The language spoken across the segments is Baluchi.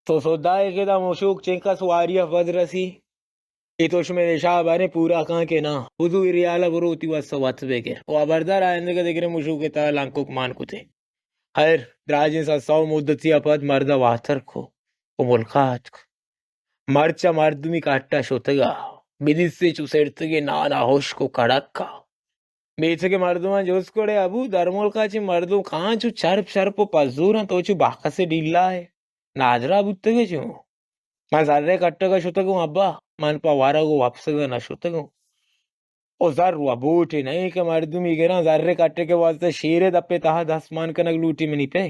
تو سودا ئے کہ دا مشوک چنکس واری ءَ پد رسی؟ اے تو شمئے نشا باریں پورا کن کہ ناں؟ بزو اے ریال ءَ برو وتی وس ءَ وت بگر۔ او ہبردار آیندگہ دگرے مشوک ءِ تہا لنکک مان کتیں۔ خیر، دراجیں سسا و مدتی ءَ پد مرد ءَ واتر کو و ملک ءَ اتک۔ مرچ ءَ مردمی کٹ ءَ شتگ ءَ بدیستے چو سرتگیں نان ءَ ہشک و کڑک ءَ۔ میتگ ءِ مردماں جست کت، اڑے ابو، درملک ءَ چہ مردم کاں چو چرپ شرپ و پزور انت، تو چو باکس ءِ ڈیلا ئے، نادراہ بوتگ ئے چو؟ من زر ءِ کٹگ ءَ شتگوں ابا، من پہ ورگ و وپسگ ءَ نہ شتگوں۔ او زر و بوٹے نہ ایں کہ مردمی گراں، زر ءِ کٹگ ءِ واستہ شیر ءِ دپ ءِ تہا دست مان کنگ لوٹی منی پہ۔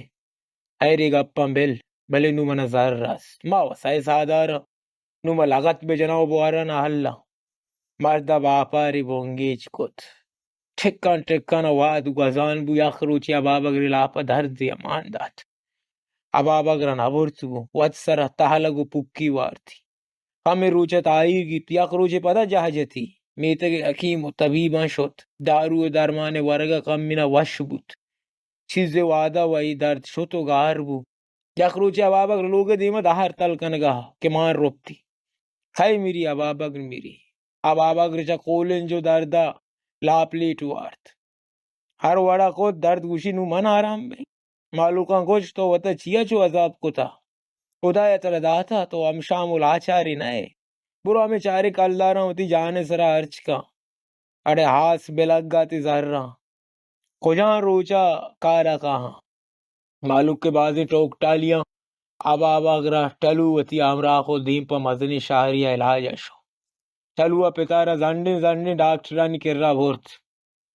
ہیر اے گپاں بل، بلے نوں من ءَ زر است، ما و سئے ساہداراں، نوں ما لگت بہ جناں و بواراں نہ ہلاں۔ مرد ءَ باپاری بنگیج کت۔ ٹکان ٹکان ءَ وہد گوزان بو، یک روچے ابابگر ءِ لاپ ءَ دردے مان دات۔ ابابگر ءَ نہ برت گوں، وت سر ءَ تہلگ و پکی وارتی۔ کمے روچ ءَ تاہیر گیپت، یک روچے پدا جاہ جتی۔ میتگ ءِ حکیم و طبیباں شت، دارو و درمان ءِ ورگ ءَ کمین ءَ وش بوت۔ چیزے وہد ءَ و اے درد شت و گار بو۔ یک روچے ابابگر لوگ ءِ دیم ءَ دہر تل کنگ ءَ کہ مان رپتی۔ کئے میری؟ ابابگر میری۔ ابابگر چہ کولنج و درد ءَ لاپ لیٹ وارت۔ ہر وڑا کت، درد گوشی نوں من آرام بیں۔ مہلوکاں گوشت، تو وتا چیا چو عذاب کتا؟ خدایا ترا داتا، تو ہمشام و لاچارے نہ ئے۔ برو ہمے چاریں کلداراں وتی جان ءِ سرا ہرچ کن۔ اڑے ہاس بلگا تی زراں۔ کجام روچا کارا کاہاں؟ مہلوک ءِ بازیں ٹوک ٹالیاں۔ ابابگر ءَ ٹلو وتی ہمراہ کت، دیم پہ مزنیں شہرے ءَ علاج ءَ شو۔ ٹلو ءَ پتار ءَ زنڈیں زنڈیں ڈاکٹرانی کرا برت۔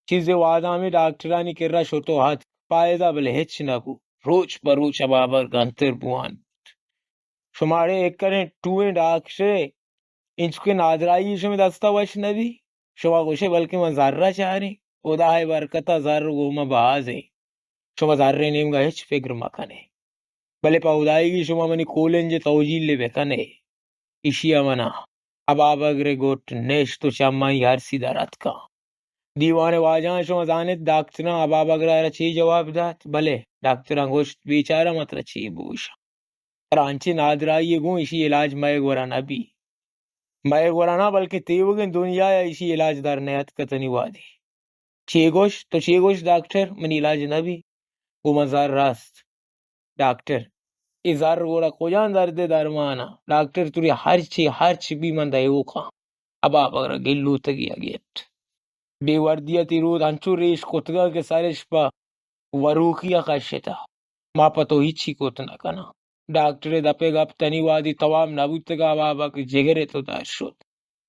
چیزے وہدا ہمے ڈاکٹرانی کرا شت و اتک، پائدہ بلے ہچ نہ بو۔ روچ پہ روچ ابابگر گنتر بوان بوت۔ شماڑے اکریں ٹوئیں ڈاکٹرے، انچکیں نادراہی شمئے دستا وش نہ بی۔ شما گوشے بلکیں من زر ءَ چاریں۔ خدا ءِ برکت ءَ زر گوں ما بازیں۔ شما زر ءِ نیمگا ہچ فکر مکنے۔ بلے پہ ہدائیگی شما منی کولنج ءِ توجیل ءَ بکنے۔ ایشی ءَ منا ابابگر ءِ گٹ نشت و چمانی ارسی در اتکاں۔ دیوان ءِ واجہاں، شما زانت ڈاکٹراں ابابگر ءَ را چے جواب دات؟ بلے ڈاکٹراں گوشت، بیچارہ، ما ترا چے بگوشاں؟ ترا انچیں نادراہی ءَ گوں ایشی علاج مئے گورا نہ بی۔ مئے گورا نہ، بلکیں تیوگیں دنیا ءَ ایشی علاج در نیاتکہ تنی وہدے۔ چے گوشت؟ تو چے گوشت ڈاکٹر؟ منی علاج نہ بی؟ گوں من زر است۔ ڈاکٹر، اے زر گڑا کجام درد ءِ درمان ءَ؟ ڈاکٹر، تری ہرچی ہرچ بی من دئیوکاں۔ ابابگر ءَ گلوتگی ءَ گپت۔ بے وردی ءَ تی رود انچو ریش کتگاں کہ سرش پہ وروکی ءَ کشتہ۔ ما پہ تو ہچی کت نہ کناں۔ ڈاکٹر ءِ دپ ءِ گپ تنی وہدی توام نہ بوتگ ءَ ابابگر ءِ جگر ءِ تو در شت۔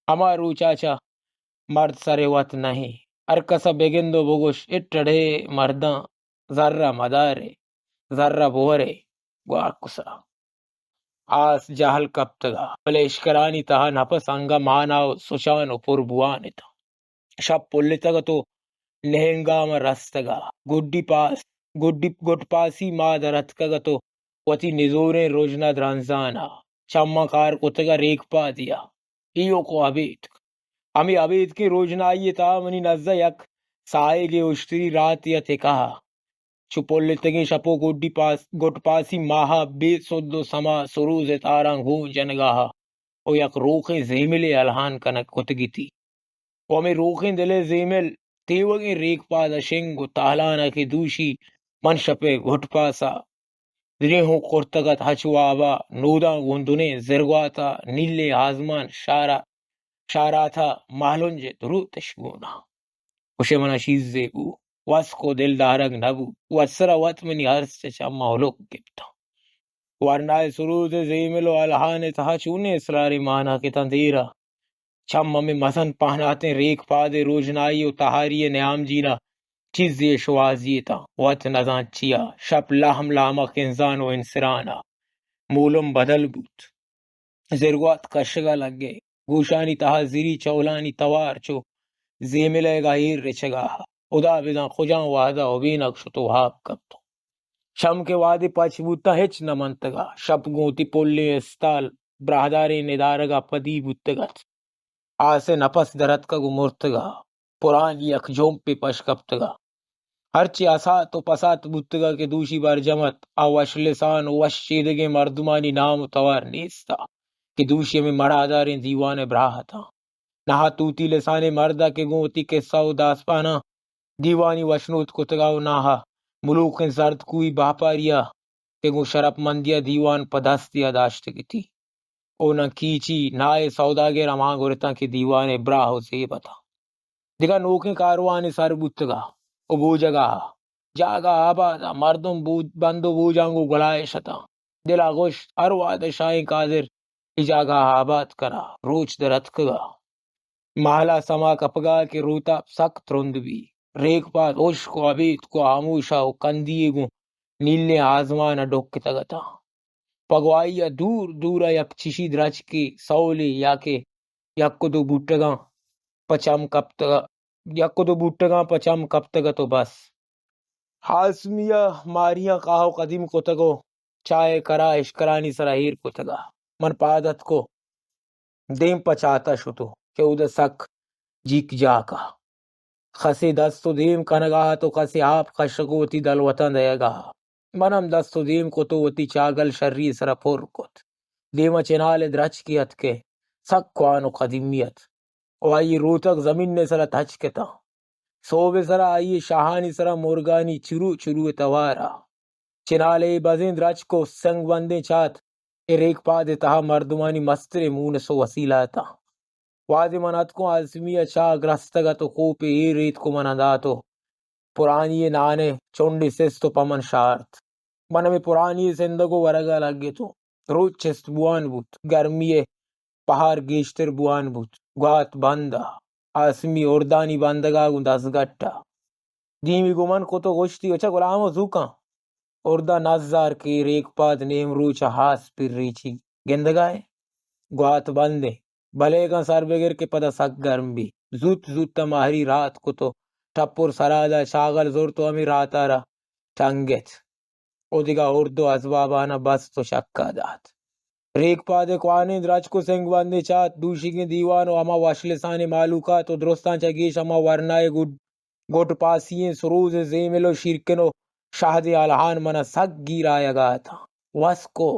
ہما روچ ءَ چہ مرد سر ءِ وت نہ ایں۔ ہر کس ءَ بگند و بگوش، اے ٹڑے مرداں زر ءَ مدارے، زر ءَ بورے، گوارکس ءَ۔ آس جہل کپتگ ءَ، بلے اشکرانی تہا نپس انگہ مانا و سچان و پر بوان اتاں۔ شپ پلتگ ات و نہنگام ءَ رستگ ءَ۔ گڈی پاس، گڈی، گڈ پاسی ماہ در اتکگ ات و وتی نزوریں رژن ءَ درنزان ءَ۔ چماں کار کتگ ءَ ریک پادے ءَ۔ ایوک و ابیتک۔ ہمے ابیتکیں رژنائی ءِ تہا منی نز ءَ یک ساہگے اشتری راتے ءَ تکہ ءَ۔ چو پلتگیں شپ و گڈی پاس، گڈ پاسی ماہ ءَ بے سد و سما سروز ءِ تاراں گون جنگا ءَ و یک روخیں زیملے الہان کنگ کتگیتی۔ و ہمے روخیں دل ءِ زیمل تیوگیں ریک پاد ءَ شنگ و تالان ءَ کہ دوشی من شپ ءِ گڈ پاس ءَ دریہوک کرتگ ات، ہچ واب ءَ نوداں گوں دنیں زرگوات ءَ نیلیں آزمان شارا، شارات ءَ مہلنج ءِ دروتش گون ءَ۔ گوشے منا شیزے بو، وسک و دل دارگ نہ بو، وت سرا وت منی ارس چہ چماں ہلک گپتاں۔ ورنا ءِ سروز ءِ زیمل و الہان ءِ تہا چونیں اسرارے مانا کتاں دیر ءَ۔ چم ہمے مزن پہناتیں ریک پاد ءِ روژنائی و تہاری ءِ نیام جیل ءَ چیزے شوہازی اتاں، وت نزانت چیا، شپ لہم لامک انزان و انسران ءَ مولم بدل بوت۔ زرگوات کشگ ءَ لگے، گوشانی تہا زری چولانی توار چو زیملئیگ ءَ ایر رچگ ءَ۔ ہدا بداں کجام وہد ءَ ہبینگ شت و واب کپت۔ شم کہ وہدے پچ بوتاں ہچ نہ منتگ ءَ، شپ گوں وتی پلیں استال براہداریں ندارگ ءَ پدی بوتگ ات۔ آس ءِ نپس در اتکگ و مرتگ ءَ، پرانی یک جمپے پش کپتگ ءَ۔ ہرچی اسات و پسات بوتگا کہ دوشی برجم ات، آ وش لسان و وش چیدگیں مردمانی نام و توار نیستا کہ دوشی ہمے مڑاداریں دیوان ء براہ اتاں۔ نہا توتی لسانیں مردا کہ گوں وتی قصہ و داسپاناں دیوانی وشنود کتگا و نہا ملوکیں زردکوئی باپاریا کہ گوں شرپمندیا دیوان پہ دستیا داشتگتی۔ او ناں کیچی نائے سوداگر ہما گرتاں کہ دیوانے براہ و زیب اتاں۔ دگہ نوکیں کاروانی سر بوتگا و بوجگا، جاگہ آبادا، مردم بو-، بند و بوجانگ و گلائش اتاں۔ دلا گوشت، ہر وہد شاہیں قادر اے جاگہ آباد کنا، روچ در اتکگا۔ مہلا سما کپگا کہ روتاپ سک ترند بی۔ ریک پاد ہشک و ابیتک و ہاموشا و کندی گوں نیلیں آزمان ء ڈکتگ اتاں۔ پہ گواہی ء دور دور ء یک چشی درچکے سولے یا کہ یک و دو بوٹگاں پہ چم کپتگ، یک و دو بوٹگاں پہ چم کپتگ ات و بس۔ ہاسمی ء ماریاں کاہ و قدیم کتگ و چاہ ء کرا اشکرانی سرا ایر کتگ ء من پاد اتک و دیم پہ چات ء شت و کہ اود ء سک جیک جاک ء کسے دست و دیم کنگا ات و کسے آپ کشگ و وتی دلوتاں دئیگا۔ من ہم دست و دیم کت و وتی چاگل شری ء سرا پر کت۔ دیما چنال ء درچکے ات کہ سک کوان و قدیمی ات و آئی روتگ زمین ء سرا تچک اتاں۔ سہب ء سرا آئی شاہانی سرا مرگانی چرو چرو ء توار ء۔ چنال ء اے بزیں درچک و سنگ بندیں چات اے ریک پاد ء تہا مردمانی مستریں مونس و وسیلہ اتاں۔ وہدے من اتکوں آسمی ء چاہ گرستگ ات و کوپے ایر ایتک و من ء دات و پرانی ء نان ء چنڈے سست و پہ من شارت۔ من ہمے پرانی ء سندگ و ورگ ء لگتوں۔ روچ چست بوان بوت، گرمی ء پہار گیشتر بوان بوت۔ گوات بند ء آسمی اردانی بندگ ء گوں دزگٹ ء۔ دیمی گوں من کت و گوشتی، اچا غلام و زوکاں۔ ارداں نزار کہ اے ریک پاد نیم روچ ء ہاس پر ریچی گندگا ئے۔ گوات بند ایں۔ بلیگاں سر بگر کہ پدا سک گرم بی۔ زوت زوت ء ماہری رات کت و ٹپر سرا دا چاگل زرت و ہمے رات ء را ٹنگت و دگہ ارد و ازباباناں بست و چکا دات۔ ریک پاد ء کوانیں درچک و سنگ بندیں چات، دوشیگیں دیوان و ہما وشلسانیں مہلوکات و درستاں چہ گیش ہما ورنائے گڈ گڈ پاسی ئیں سروز ء زیمل و شیرکن و شہدیں الہان من ء سک گیر آیگ ء اتاں۔ وس کو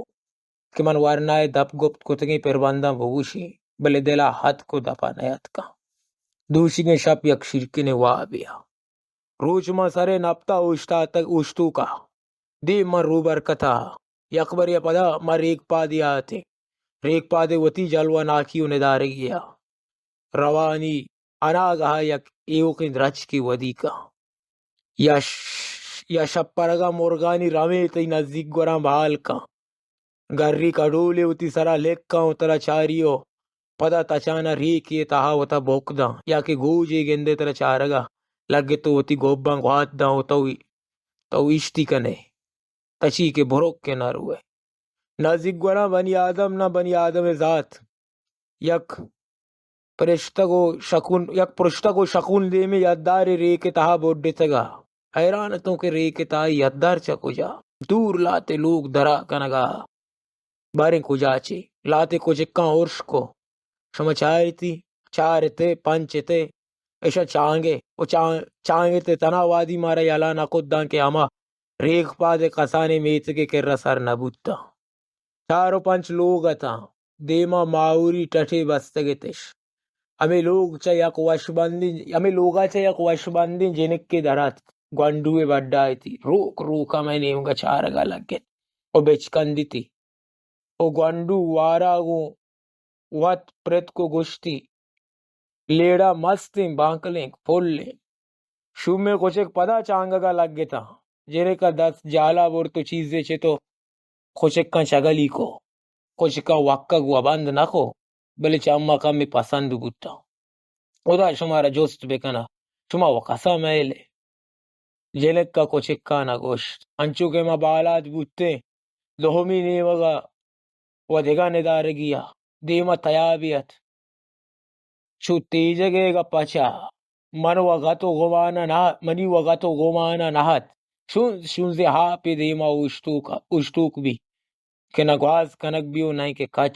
کہ من ورنا ء دپ گپت کتگیں پربنداں بگوشیں، بلے دل ء ہتک و دپ ء نیاتکاں۔ دوشیگیں شپ یک شیرکنیں وابے ء۔ روچ ما سر ء نپت ء اوشتاتگ، اوشتوک ء۔ دیم من روبر کتا۔ یک برے ء پدا ما ریک پادے ء اتیں۔ ریک پاد ء وتی جلوہ ناکی و ندارگی ء روانی اناگہ ء یک ایوکیں درچکے ودی کن۔ یا ش-، یا شپرگ ء مرگانی رمے تئی نزیک گوراں بال کن۔ گری کڈولے وتی سرا لک کن و ترا چاری و پدا تچان ء ریکے تہا وتا بک داں، یا کہ گوجے گندے ترا چارگ ء لگت و وتی گوباں گوات داں و تو، تو اشتی کنے۔ تچی کہ برک کہ نہ روئے۔ نزیک گوراں بنی آدم نہ بنی آدم ء ذات۔ یک پرشتگ و شکون، یک پرشتگ و شکون دیمے یدارے ریک ء تہا بڈتگ ء۔ حیران اتوں کہ ریک ء تہا یدار چہ کجا؟ دور لہتے لوگ درا کنگ ء۔ باریں کجا چے؟ لہتے کچکاں ارش کو۔ شما چارتی؟ چار اتے، پنچ اتے، اشاں چانگے و چان-، چانگ اتے تنا وادی مارا یلا نہ کت داں کہ ہما ریک پاد ء کسانیں میتگ ء کرا سر نہ بوتاں۔ چار و پنچ لوگ اتاں، دیما ماہوری ٹٹے بستگ اتش۔ ہمے لوگ چہ یک وشبندیں، ہمے لوگا چہ یک وشبندیں جنکے در اتک، گونڈوے بڈا اتی، روک روک ہمے نیمگا چارگا لگت و بچکندتی۔ و گونڈو وارا گوں وت پرتک و گوشتی، لیڑا مستیں بانکلینک پلیں۔ شومیں کچک پدا چانگگا لگتاں۔ جنکا دست جالا برت و چیزے چتو کچکاں چگلی کو۔ کچکاں وکگ و بند نہ کو، بلے چما کمے پسند بوتاں۔ خدا شمارا جست بکناں، شما و کسا مئیل ئے؟ جنک ء کچکان ء گوشت، انچو کہ ما بالاد بوتیں، دومی نیمگ ء و دگہ ندارگی ء دیم ء تیابے ات۔ چو تیجگ ء گپ ء چہ من و گت و گمان ء نہ، منی و گت و گمان ء نہ ات۔ شونز شونزے ہاپے دیم ء اوشتوک، اوشتوک بی کہ نہ گواز کنگ بی و نہ کہ کچ۔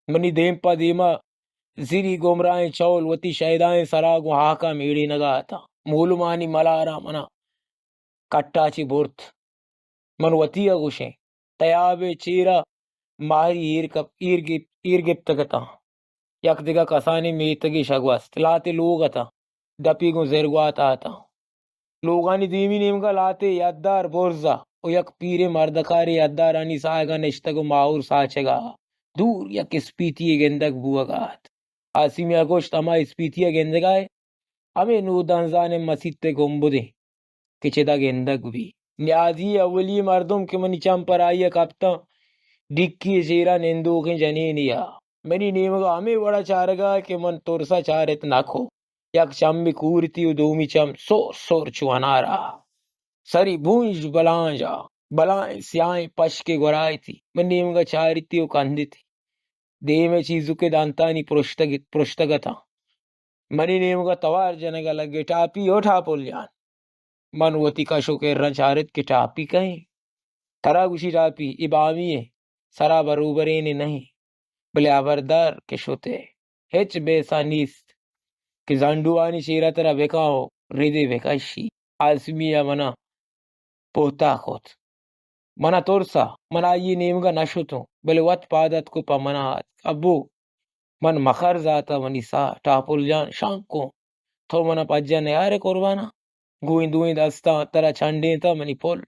منی دیم پہ دیم ء زری گمراہیں چول وتی شیدائیں سرا گوں ہاکاں میڑینگا اتاں۔ مولمانی ملاراں منا کٹا چہ برت۔ من وتی ءَ گوشیں، تیاب ءِ چیرا ماہری ایر کپ-، ایر گپ-، ایر گپتگ اتاں۔ یک دگہ کسانیں میتگے شگوست۔ لہتے لوگ اتاں۔ دپی گوں زرگوات آتاں۔ لوگانی دیمی نیمگا لہتے یدار برزا و یک پیریں مردکارے یدارانی ساہگا نشتگ و ماہور ساچگا۔ دور یک اسپیتیے گندگ بوگا ات۔ آسیمیا گوشت، ہما اسپیتیا گندگا ئے؟ ہمے نودنزانیں مسیت ءِ گنبدیں کہ چدا گندگ بی۔ نیازی اولی مردم کہ منی چم پر آئی ءَ کپتاں، ڈکی ءِ چیرا نندوکیں جنینے ءَ۔ منی نیمگا ہمے وڑا چارگا کہ من ترسا چارت نہ کو۔ یک چمے کورتی و دومی چم سور سور چو انارا۔ سری بونج بلانجا، بلائیں سیاہیں پشکے گورایتی۔ من نیمگا چارتی و کندتی۔ دیم ءِ چیزکے دانتانی پرشتگ، پرشتگ اتاں۔ منی نیمگا توار جنگا لگے، ٹاپی او ٹاپل جان۔ من وتی کش و کرا چارت کہ ٹاپی کئے؟ ترا گوشی ٹاپی، اے بامی ءِ سرا بروبرینے نہ ایں، بلے ہبردار کہ شتے، ہچ بیسا نیست کہ زنڈوانی چیرا ترا بکاں و ردے بکشی۔ آسمی ءَ منا پہتا کت۔ منا ترسا، من آئی نیمگا نہ شتوں، بلے وت پاد اتک و پہ منا آتک۔ ابو، من مکر زاتا منی ساہ، ٹاپل جان شانکوں، تو منا پجا نیارے قربانا؟ گوں اے دوئیں دستاں ترا چنڈینتا منی پل۔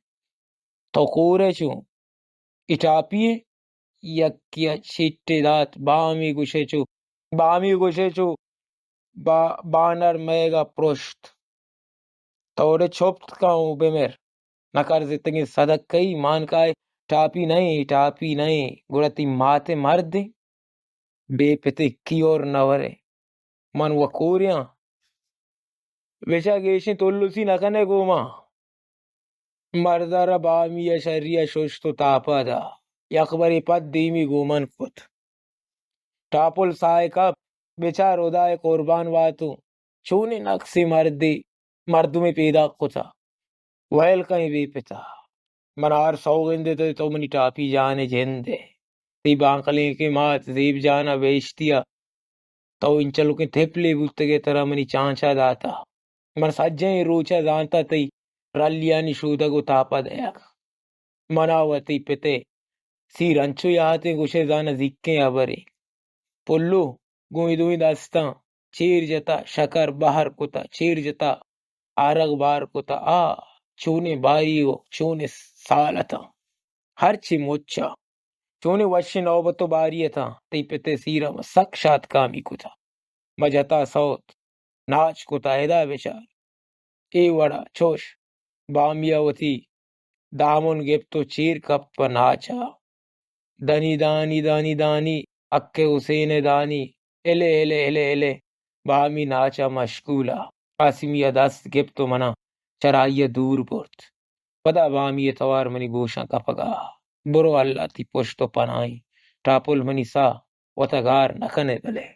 تو کورے چوں؟ اے ٹاپی ئے؟ یکے ءَ چٹے دات، بامی گوشے چو، بامی گوشے چو با-، بانر مئیگا پرشت۔ تو اڑے چپت کن و بمر۔ نکرزتگیں سدکئی مان کائے، ٹاپی نہ ایں، ٹاپی نہ ایں، گڑا تئی مات ءِ مرد ایں۔ بے پتے کی اور نہ ورے۔ من و کوریاں۔ بچا گیشیں تلسی نہ کنے گوما۔ مردا را بامی ءَ شری ءَ ششت و تاپا دا۔ یک برے پد دیمی گومن کت۔ ٹاپل ساہ ءَ کپ، بچار ہدا ءِ قربان واتوں۔ چونیں نقصیں مردے، مردمے پیداک کتا۔ ویل کن اے بے پتا۔ من ہر سوگند ءَ تو منی ٹاپی جان ءِ جند ئے۔ تئی بانکلینکیں مات زیب جان ءَ بہشتی ءَ تو انچلوکیں تپلے بوتگ ئے، ترا منی چانچا داتا۔ من سجہیں روچا زانتا تئی رلیانی شودگ و تاپا دئیگ۔ منا و تئی پت ءِ سیر انچو یاتیں، گوشئے زاناں زیکیں ہبرے۔ پلو گوں اے دوئیں دستاں چیر جتا، شکر بہر کتا، چیر جتا، آرگ بار کتا۔ آ، چونیں باری و چونیں سال اتاں۔ ہرچی مچا چونیں وشیں نوبت و باری اتاں۔ تئی پت ءِ سیرا من سک شاتکامی کتا۔ من جتا سوت، ناچ کتا، ادا بچار۔ اے وڑا چوش بامی ءَ وتی دامن گپت و چیر کپ پہ ناچا۔ دنی دانی، دانی دانی، حق حسین ءِ دانی، الے، الے، الے، الے، بامی ناچا مشغولا۔ آسمی ءَ دست گپت و منا چرائی ءَ دور برت۔ پدا بامی ءِ توار منی گوشاں کپگا۔ برو، اللہ تئی پشت و پناہیں۔ ٹاپل منی ساہ وتا گار نہ کنے بلے۔